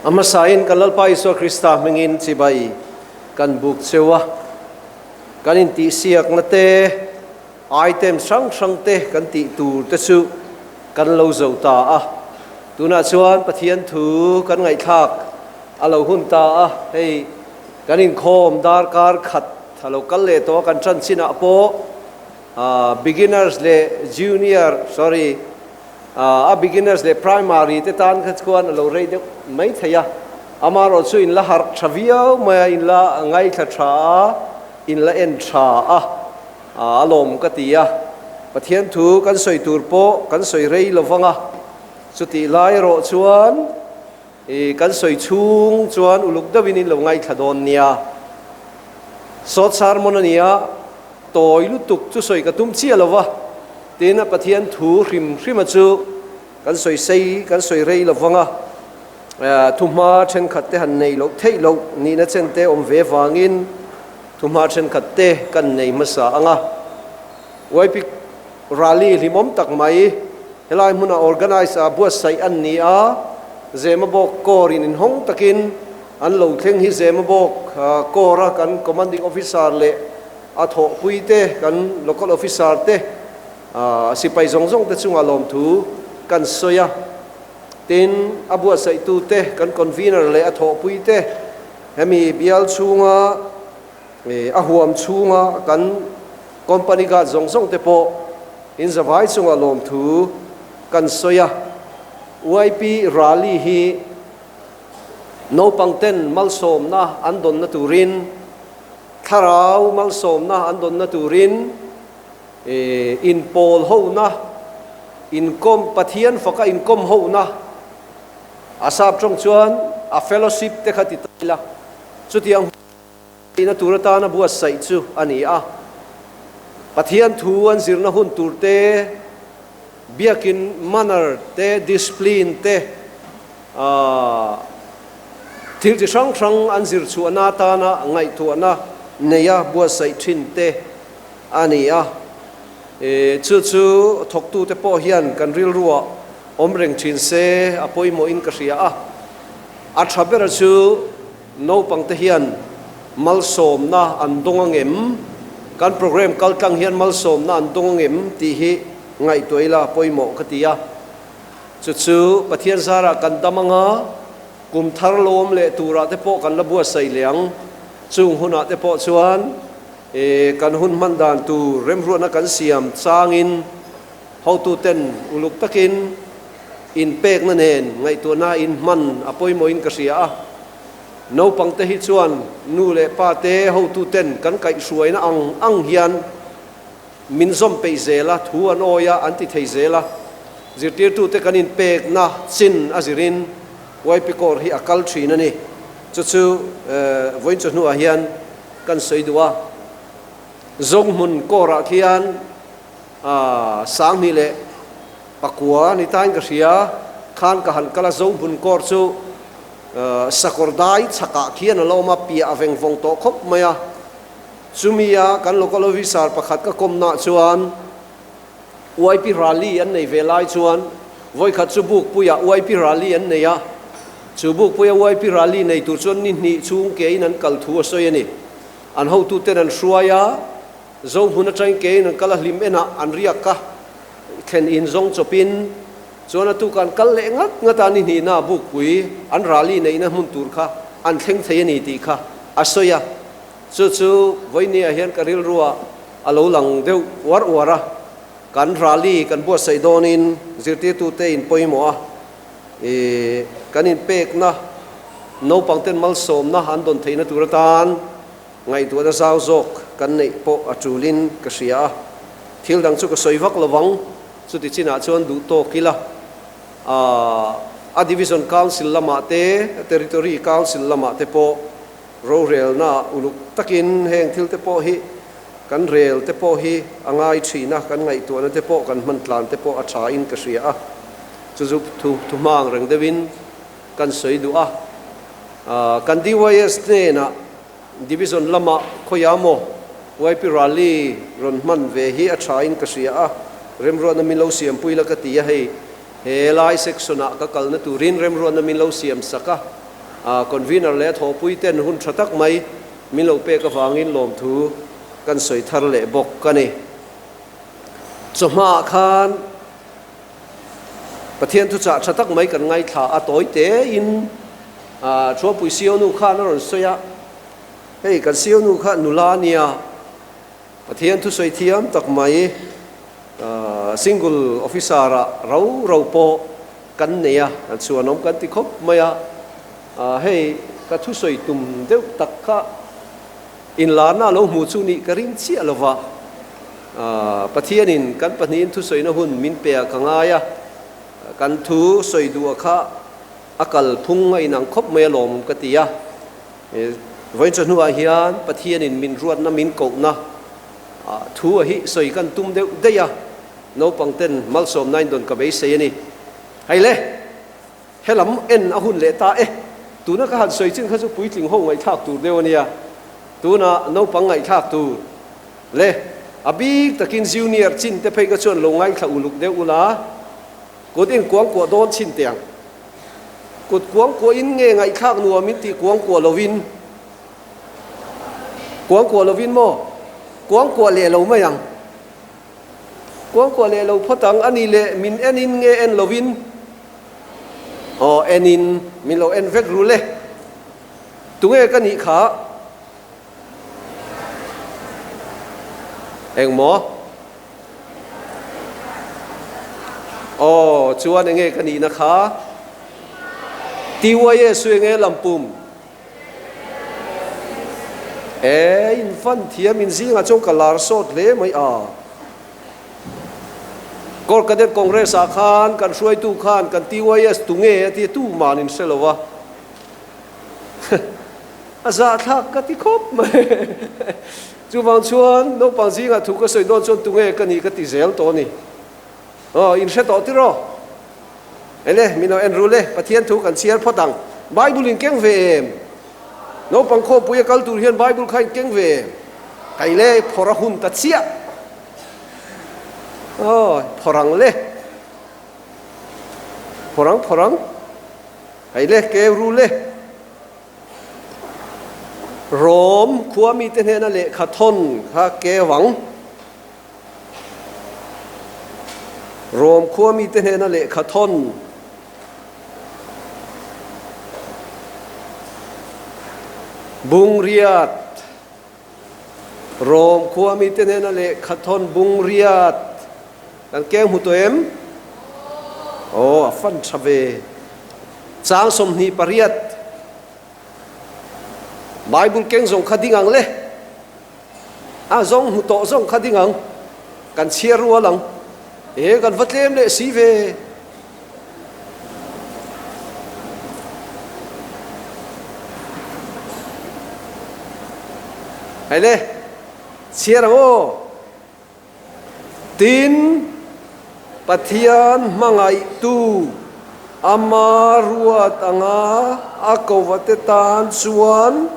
A hmasain kan Lalpa Isua Krista hmingin chibai kan buk cheu a, kan intihsiakna te, items hrang hrang te kan tih tur te chu kan lo zo ta a. Tunah chuan Pathian thu kan ngaihthlak a lo hun ta a, hei kan inkhawm darkar khat a lo kal leh tawh a, kan tan chinah pawh beginners leh junior sorry a beginners leh primary te tan kha chuan a lo rei deuh mai thei a, amaherawh chu in la harh tha viau mai a, in la ngaithla tha a, in la en tha a, a lawm ka ti a, Pathian thu kan sawi tur pawh kan sawi rei lo vang a, chutih lai erawh chuan i kan sawi chhung chuan uluk deuhin in lo ngaithla dawn nia. Sawt sermon a nia, tawi lutuk chu sawi ka tum chiah lo va, tin a Pathian thu hrim hrima chu kan sawi sei kan sawi rei lo vang a, thuhma thenkhat te han nei loh theih loh nihna chen te awm ve vangin thuhma thenkhat te kan nei hmasa ang a. YP Rally hlimawm tak mai helai hmuna organise a buatsaih an ni a, Zemabawk Corps in inhawng takin an lo thleng hi Zemabawk Corps a kan Commanding Officer leh a thawhpui te, kan Local Officer te, sipai zawng zawng te chungah lawmthu kan sawi a. Tin, a buatsaihtu te, kan Convener leh a thawhpui te, hemi bial chhunga a huam chhunga kan Company guard zawng zawng te pawh in zavai chungah lawmthu kan sawi a. YP Rally hi naupang ten malsawmna an dawnna turin, thlarau malsawmna an dawnna turin, inpawl hona, inkawm, Pathian faka inkawm hona, a sap tawng chuan a fellowship te kha ti ta ila, chutiang hun tur atana buatsaih chu a ni a. Pathian thu an zirna hun tur te, biakin manner te, discipline te, thil chi hrang hrang an zir chhuahna atana ngaihtuahna neia buatsaih thin te a ni a. Chu chu thawktute pawh hian kan rilruah awm reng thin se a pawimawhin ka hria a. A tha bera chu naupangte hian malsawmna an dawng angem, kan program kaltlang hian malsawmna an dawng angem tih hi ngaihtuah ila pawimawh ka ti a. Chu chu Pathian zarah kan dam anga kum thar lawm leh turah te pawh kan la buatsaih leh ang. Chung hunah te pawh chuan kan hun hman dan tur remruatna kan siam changin hotuten uluk takin inpekna nen ngaihtuahna in hman a pawimawhin ka hria a. Naupangte hi chuan nu leh pa te hotuten kan kaihhruaina ang ang hian min zawm peih zel a, thu an awi a, an ti thei zel a. Zirtirtute kan inpekna chin a zirin YP Corps hi a kal thin a ni. Chu chu vawiin chu hnuah hian kan sawi duh a. Zohmun Corps-ah khian Sanghnih leh pakua ni tain ka hria, khan ka han kal a, Zohmun Corps chu sakawr dai chhakah khian a lo awm a, piah a veng vawng tawh khawp mai a. Chumia kan local officer pakhat ka kawmnaah chuan YP Rally an nei ve lai chuan vawikhat chu Bukpuiah YP Rally an nei a, chu Bukpuia YP Rally nei tur chuan ni hnih chhung kein an kal thu a sawi a ni. An hotuten an hruai a. Zo hmun atangin kein an kal a hlim enah an riak a, thlen in zawng chawpin chuan a tuka an kal leh ngat ngat a, ni hnihna bukpui an rally neihna hmun tur kha an thleng thei a ni tih kha a sawi a. Chu chu vawinia hian ka rilruah a lo lang deuh uar uar a, kan rally kan buatsaih dawnin zirtirtute in pawimawh a, ih kan inpekna naupangten malsawmna an dawn theihna tur atan, Ngaihtuahna zau zawk kan neih pawh a tulin ka hria a, thil dang chu ka sawi vak lo vang, chuti chinah chuan duh tawk ila a Division Council lamah te, Territory Council lamah te pawh rorelna uluk takin heng thil te pawh hi kan rel te pawh hi a ngai thin a, kan ngaihtuahna te pawh kan hman tlan te pawh a tha in ka hria a, chu chu thu hmang reng deuhin kan sawi duh a, kan DYS hnenah Division lamah khawiah maw YP Rally rawn hman ve hi a tha in ka hria a, remruatna min lo siampui la ka ti a, hei he lai section ah ka kalna turin remruatna min lo siam sak a. Convener leh a thawhpui ten hun tha tak mai min lo pek avangin lawmthu kan sawi thar leh bawk a ni. Chawhmaah khan Pathian thuchah tha tak mai kan ngaithla a, tawi tein Thuampui Sionu khan a rawn sawi a, hei kan Sionu kha nula a nia, Pathian thusawi thiam tak mai single officer-ah rau rau pawh kan nei a, kan chhuanawm kan ti khawp mai a, hei ka thusawi tum deuh tak kha Inlarna a lo hmuh chu nih ka ring chiah lo va, Pathianin kan pahnihin thusawina hun min pe ah ka ngai a, kan thu sawi duh ah kha a kal phung a inang khawp mai alawm ka ti a. Vawiin chawhnuah hian Pathianin min ruatna min kohna thu a hi sawi kan tum deuh daih a, naupang ten malsawmna in dawn ka beisei a ni. Hei le! Helam en a hun leh ta e. Tuna ka han sawi chin kha chu puitling ho ngaihthlak tur deuh a nia. Tuna naupang ngaihthlak tur le a bik takin junior chin te phei kha chuan lo ngaithla uluk deuh ula, kut in kuang kuah dawn chin teh ang. Kut kuang kuah in nge ngaihthlak nuam in tih kuang kuah lovin kuang kuah lovin maw? Kuang kuah leh lo mai ang. Kuang kuah leh lo phawt ang a ni leh min en in nge en lovin Aw en in min lo en vek ru le. Tunge ka nih kha? Engmaw? Aw chuan enge ka nihna kha? TYS chu enge lampum? E in fan thiam in zingah chuan ka lar sawt hle mai a. Corps Cadet Congress ah khan kan hruaitu khan kan TYS tu nge a ti a tuman in hre lo a. A zahthlak ka ti khawp mai. Chuvang chuan naupang zingah thu ka sawi dawn chuan tu nge ka nih ka ti zel tawh a ni. Aw in hre tawh tiraw? Ele min lo en rul e, Pathian thu kan chhiar phawt ang. Bible in keng ve em? Naupang khawmpui a kal tur hian Bible kha in keng ve em? Kai le phawrh a hun ta chiah. Aw, phawrh ang le. Phawrh ang, phawrh ang. Kai le, keu rul e. Rom khua mite hnena lehkha thawn kha keu ang. Rom khua mite hnena lehkha thawn Bungriat Rom khua mite hnena lehkha thawn Bungriat kan keng hmu tawh em? Aw a fan tha ve. Chang 28 Bible keng zawng kha ding ang le. A zawng hmu tawh zawng kha ding ang, kan chhiar rual ang. E kan va tlem leh si ve. Hei le, chhiar ang aw. Tin, Pathian hmangaihtu ama ruat anga a kovate tan chuan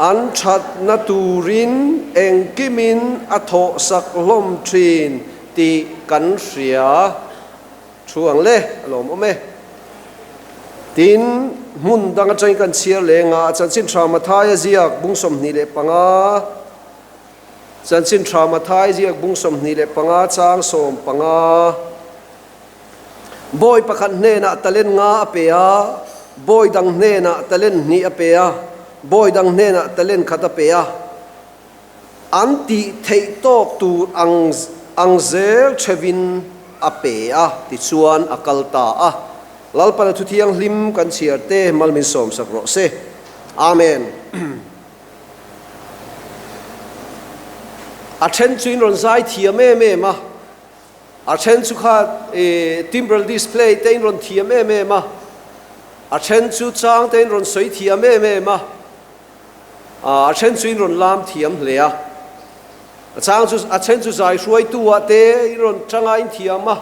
an thatna turin engkimin a thawhsak hlawm thin tih kan hria thu ang le, a lawmawm e. Tin, hmun dang atangin kan chhiar leng a, Chanchin Tha Mathaia ziak bung 25, Chanchin Tha Mathai ziak bung 25 chang 15. Bawi pakhat hnenah talent nga a pe a, bawi dang hnenah talent hnih a pe a, bawi dang hnenah talent khat a pe a. An tih theih tawk tur ang ang zel theuhin a pe a, tichuan a kal ta a. Lalpana thuthianghlim kan chhiar te mal min sawmsak rawh se. Amen. A then chu in rawn zai thiam em em a, a then chu kha timbral display te in rawn thiam em em a, a then chu chang te in rawn sawi thiam em em a, a then chu in rawn lam thiam hle a, a chang chu a then chu zai hruaitu ah te in rawn tanga in thiam a,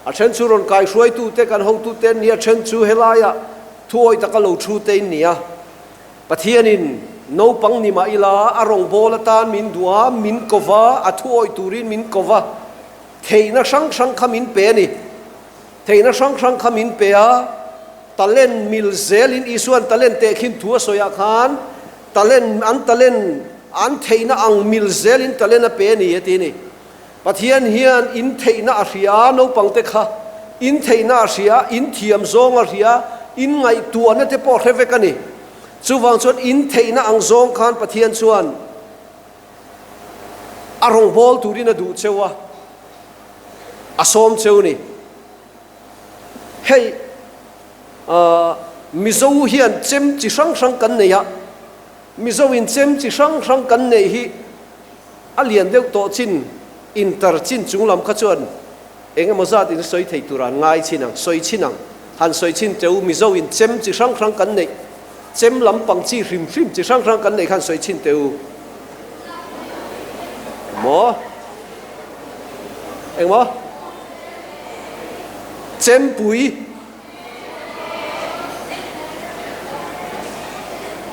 a then chu rawn kai hruaitu te kan hotu te an ni a, then chu helaiah thuawih taka lo thu te in ni a. Pathianin naupang ni mah ila a rawngbâwl atân min duh a, min ko va, a thuawih tûrin min ko va. Theihna hrang hrang kha min pe a ni. Theihna hrang hrang kha min pe a. Talent mil zelin Isua'n talent tehkhin thu a sawiah khan talent an talent an theihna ang mil zelin talent a pe a ni a ti a ni. Pathian hian in theihna a hria a, naupangte kha in theihna a hria, in thiam zawng a hria, in ngaihtuahna te pawh a hre vek a ni. Chuvang chuan in theihna ang zawng khan Pathian chuan a rawngbâwl turin a duh cheu a, a sawm cheu a ni. Hei Mizo hian chem chi hrang hrang kan nei a, Mizo in chem chi hrang hrang kan neih hi a lian deuh tawh chin inter chin chung lam kha chuan eng emaw zat in sawi thei tur an ngai chin ang, sawi chin ang, han sawi chin teu Mizo in chem chi hrang hrang kan neih, chem lampang chi hrim hrim chi hrang hrang kan neih khan sawi chin teu maw? Engmaw? Chempui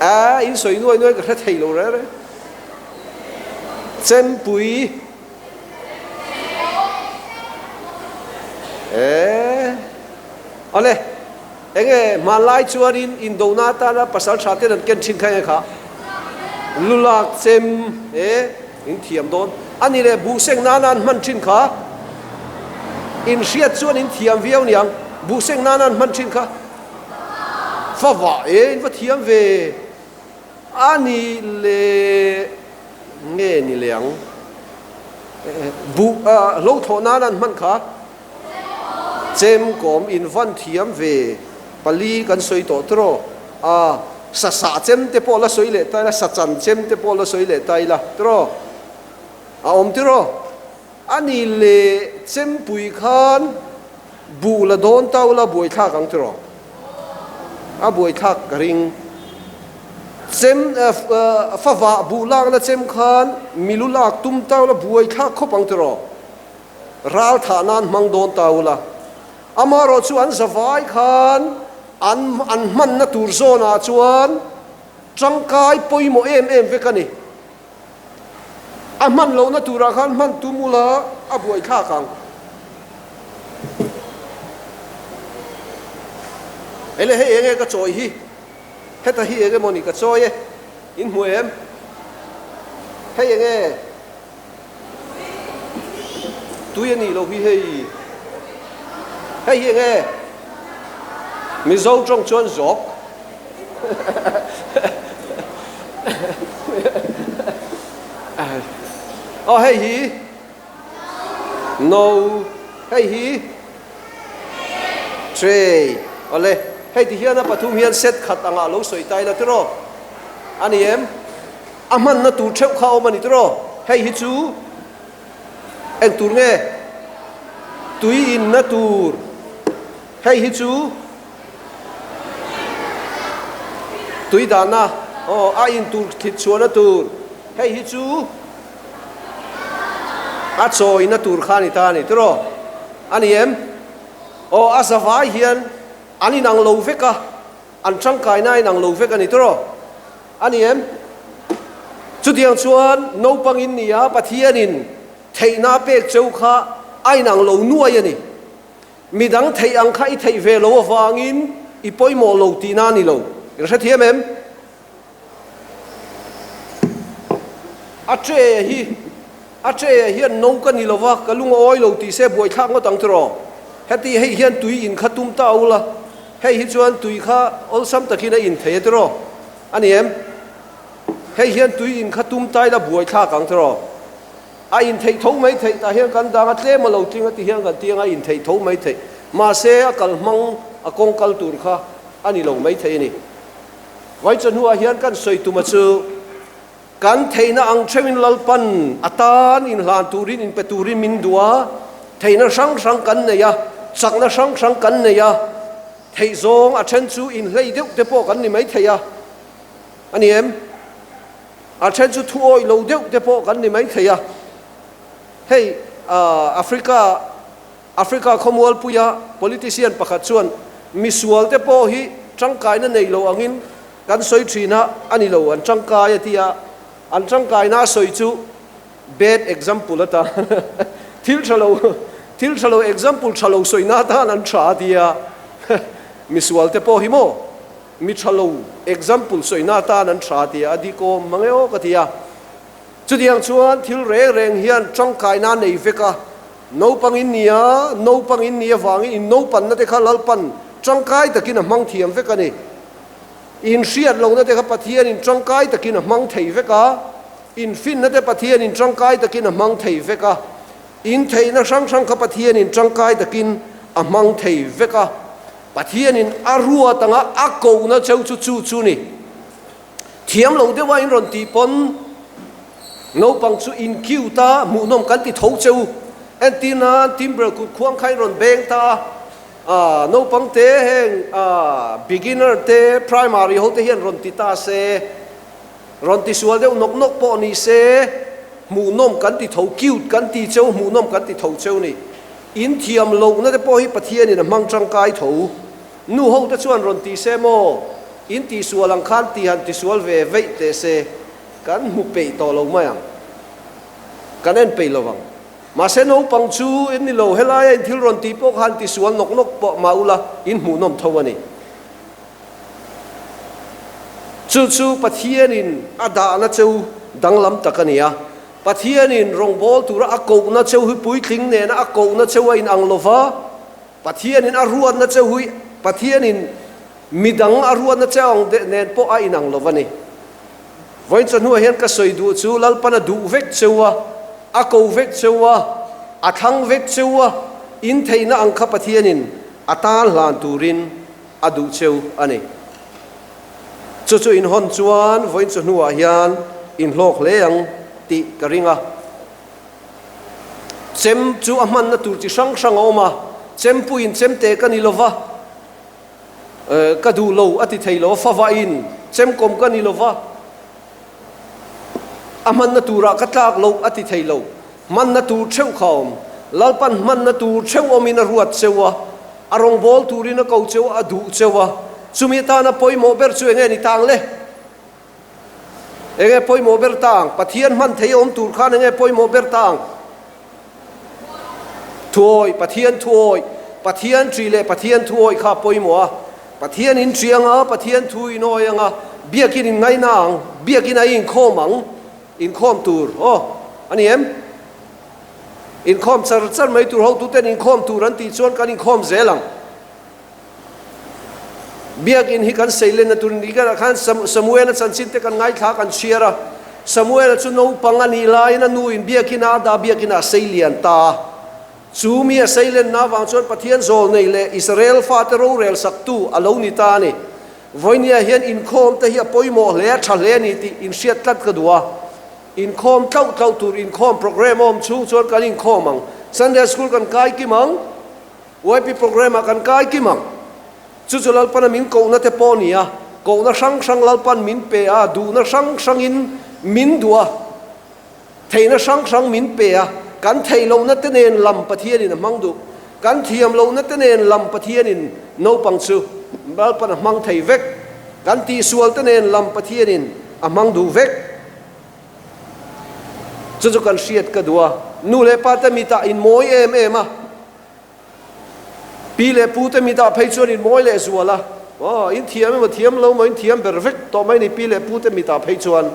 A in sawi nuai nuai ka hre thei lo reng reng. Chempui E Awle enge hmanlai chuanin indona atana pasal tha ten an ken thin kha enge kha lulak chem e In thiam dawn a ni leh buhseng nana an hman thin kha in hriat chuan in thiam viau niang buhseng nana an hman thin kha fa vah e in va thiam ve a ni leh nge ni leh ang buh lo thawh nana an hman kha Chemkawm in van thiam ve pali kan sawi tawh tiraw a sa sah chem te pawh la sawi leh ta ila sa chan chem te pawh la sawi leh ta ila tiraw a awm tiraw a ni leh chempui khan buh la dawn ta ula buaithlak ang tiraw a buaithlak ka ring chem favah buh lakna chem khan milu lak tum ta ula buaithlak khawp ang tiraw. Ral thah nan hmang dawn ta ula, amaherawh chu an zavai khan an an hmanna tur zawnah chuan tangkai pawimawh em em vek a ni. A hman lohna turah khan hman tum ula a buaithlak ang. Ele hei enge ka chawi hi? Heta hi enge mawni ka chawi e? In hmu em? Hei enge? Tui a nih loh hi hei. Hei hi enge? Mizo tawng chuan zawk. Aw hei hi no hei hi tray awle hei ti hian a pathum hian set khat angah lo sawi ta ila tiraw a ni em? A hmanna tur theuh kha a awm a ni tiraw? Hei hi chu eng tur nge? Tui inna tur. Hei hi chu tui dahna, aw, a in tur thlit chhuahna tur. Hei hi chu a chawina tur kha a ni ta a ni tiraw? A ni em? Aw, a zavai hian an inang lo vek a, an tangkaina a inang lo vek a ni tiraw? A ni em? Chutiang chuan naupang in nia Pathianin theihna a pek cheu kha a inang lo nuai a ni. Midang theih ang kha i theih ve lo avangin i pawimawh lo tihna a ni lo. In hrethiam em? A tre hi a tre hian no ka ni lova ka lung a awi lo tih se buaithlak ngawt ang tiraw? Heti hei hian tui in kha tum ta ula, hei hi chuan tui kha awlsam takin a in thei a tiraw? A ni em? Hei hian tui in kha tum tai la buai thlak ang tiraw? A in theih tho mai theih tah hian kan dang a tlem a lo tling a ti hian kan ti anga in theih tho mai theih. Mahse a kal hmang a kawng kal tur kha a ni lo mai thei a ni. Vai chawhnuah hian kan sawi tum a chu kan theihna ang theuhin Lalpan a tan inhlan turin inpe turin min duh a, theihna hrang hrang kan nei a, chakna hrang hrang kan nei a, Theih zawng a then chu inhlei deuh te pawh kan ni mai thei a, a ni em? A then chu thu awih lo deuh te pawh kan ni mai thei a. Hei Africa Africa khawmualpuia politician pakhat chuan misual te pawh hi tangkaina nei lo angin kan sawi thin a, a ni lo, an tangkai a ti a, an tangkaina a sawi chu Bad example atan thil tha lo thil tha lo example tha lo sawina atan an tha a tia. Misual te pawh hi maw mi tha lo example sawina atan an tha tia a dikawm mang e aw ka ti a. Chutiang chuan thil reng reng hian tangkaina a nei vek a, naupang in nia, naupang in nih avangin in naupanna te kha Lalpan tangkai takin a hmang thiam vek a ni. In hriat lohna te kha Pathianin tangkai takin a hmang thei vek a, in finna te Pathianin tangkai takin a hmang thei vek a, in theihna hrang hrang kha Pathianin tangkai takin a hmang thei vek a. Pathianin a ruat anga a kohna cheu chu chu chu ni. Thiam lo deuha in rawn tih pawn naupang chu in cute a, hmuhnawm kan ti tho che u. Entir nan Timbrel kut khuang kha in rawn beng ta a, ah naupang te heng ah beginner te primary ho te hian rawn ti ta se, rawn ti sual deuh nawk nawk pawh ni se hmuhnawm kan ti tho, cute kan ti cheu, hmuhnawm kan ti tho cheu ni. In thiam lohna te pawh hi Pathianin a hmang tangkai tho. Nu ho te chuan rawn ti se maw? In tihsual ang khan ti han tisual ve veih teh se, kan hmu peih tawh lo mai ang. Kan en peih lo ang. Mahse naupang chu in ni lo, helaia in thil rawn tih pawh khan tisual nawk nawk pawh mah ula in hmuhnawm tho a ni. Chu chu Pathianin a dahna cheu danglam tak a ni a. Pathianin rawngbâwl tura a kohna cheu hi puitling nena a kohna cheu a inang lo va. Pathianin a ruatna che hui Pathianin midang a ruatna che ang deh nen pawh a inang lo va ni. Vawiin chawhnuah hian ka sawi duh chu Lalpan a duh vek cheu a, a ko vek cheu a, a thlang vek cheu a, in theihna ang kha Pathianin a tan hlan turin a duh cheu a ni. Chu chu in hawn chuan vawiin chawhnuah hian in hlawk hle ang tih ka ring a. Chem chu a hmanna tur chi hrang hrang a awm a, chempuiin chemte ka ni lova, ka duh lo a ti thei lo a, favain chemkawm ka ni lova, a hmanna turah ka tlak lo a ti thei lo. Hmanna tur theuh kha a awm. Lalpan hmanna tur theuh awmin a ruat cheu a, a rawngbâwl turin a ko cheu a, a duh cheu a. Chumi atana pawimawh ber chu eng nge ni tang le? Enge pawimawh ber ta ang? Pathian hman thei a awm tur khan enge pawimawh ber ta ang? Thuawi, Pathian thuawi, Pathian ṭi leh Pathian thuawi kha a pawimawh a. Pathian in ṭi anga, Pathian thu in awi anga, biakin in ngaina ang, biakin a inkhawm ang, inkhawm tur, aw, a ni em? Inkhawm char char mai tur, hotuten inkhawm tur an tih chuan kan inkhawm zel ang. Biakinn hi kan seilenna tur ni karah khan Samuela chanchin te kan ngaithla kan chhiar a. Samuela chu naupang a nih laiin a nuin biakinn-ah a dah biakinn-ah a seilian ta a. Chu mi a seilenna avang chuan Pathian zawlnei leh Israel fate rorel saktu a lo ni ta a ni. Vawinia hian inkhawm te hi a pawimawh hle a, tha hle a ni tih inhriat tlat ka duh a. Inkhawm tlauh tlauh tur inkhawm programme a awm chhung chuan kan inkhawm ang. Sunday School kan kai kim ang. YP programme ah kan kai kim ang. Chu chu Lalpana min kohna te pawh a ni a, kohna hrang hrang Lalpan min pe a, duhna hrang hrangin min duh a, theihna hrang hrang min pe a, kan theih lohna te nen lam Pathianin a hmang duh, kan thiam lohna te nen lam Pathianin naupang chu Lalpan a hmang thei vek, kan tihsual te nen lam Pathianin a hmang duh vek. Chu chu kan hriat ka duh a, nu leh pa te mitah in mawi em em a, pi leh pu te mitah phei chuan in mawi leh zual a, aw in thiam emaw thiam lo maw in thiam ber vek tawh mai ni pi leh pu te mitah phei chuan.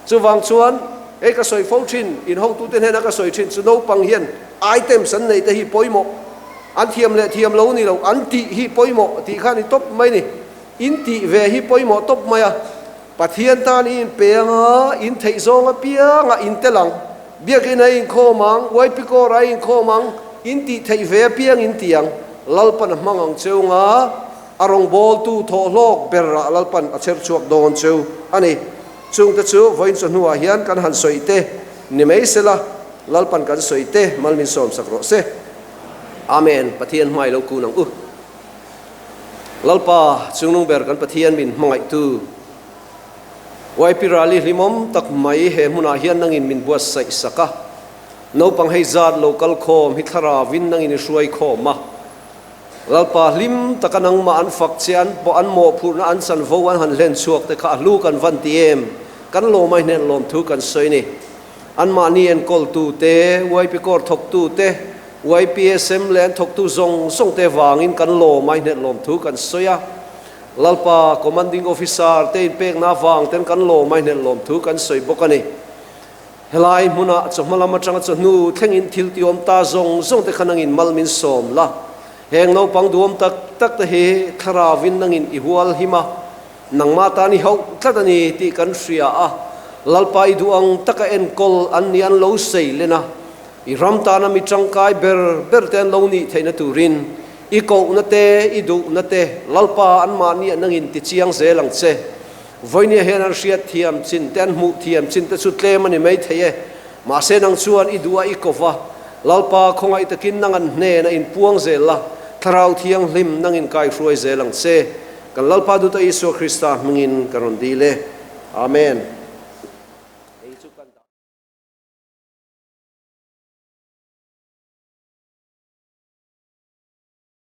Chuvang chuan hei ka sawi fo thin, in hotute hnena ka sawi thin chu naupang hian items an neih te hi pawimawh, an thiam leh thiam lo ni lo, an tih hi pawimawh tih kha a ni tawp mai ni, in tih ve hi pawimawh tawp mai a. Pathian tan i inpe anga in theih zawng apiangah in tel ang. Biakinn a inkhawm ang, YP Corps a inkhawm ang, in tih theih ve apiang in ti ang. Lalpan a hmang ang cheu nga, a rawngbawltu thawhhlawk berah Lalpan a chher chhuak dawn cheu a ni. Chungte chu vawiin chawhnuah hian kan han sawi te ni mai sela, Lalpan kan sawi te mal min sawmsak rawh se. Amen. Pathian hmai lo kun ang u. Lalpa, Chungnung ber kan Pathian min hmangaihtu, YP Rally hlimawm tak mai he hmunah hian nangin min buatsaih sak a. Naupang hei zat lo kal khawm hi thlarauin nangin i hruai khawm a. Lalpa, hlim taka nangmah an fak che an pawh an mawhphurhna an chanvo an han hlen chhuak te kha a hlu kan van ti em? Kan lawmai hnen lawmthu kan sawi ni. Anmahni enkawltu te, YP Corps thawktu te, YPSM leh an thawktu zawng zawng te vangin kan lawm a, i hnet lawm thu kan sawi a. Lalpa Commanding Officer te inpekna avang ten kan lawm a, i hnet lawm thu kan sawi bawk a ni. Helai hmunah chawhma lam atanga chawhnu thlengin thil ti awm ta zawng zawng te kha nangin mal min sawm la. Heng naupang duhawm tak tak te hi thlaravin nangin i hual him a, nangmah tan i hauh tlat a ni tih kan hria a, Lalpa i duh ang taka enkawl an ni an lo sei len a, i ram tana mi tangkai ber ber te an lo nih theihna turin i kohna te, i duhna te Lalpa anmahni ah nangin ti chiang zel ang che. Vawinia hian an hriat thiam chin te, an hmuh thiam chin te chu tlem a ni mai thei e. Mahse nang chuan i duh a i ko va, Lalpa khawngaih takin nang an hnen a inpuang zel la, Thlarau Thianghlim nang inkaihruai zel ang che. Kan Lalpa Duta Isua Krista hmingin ka rawn dil e. Amen.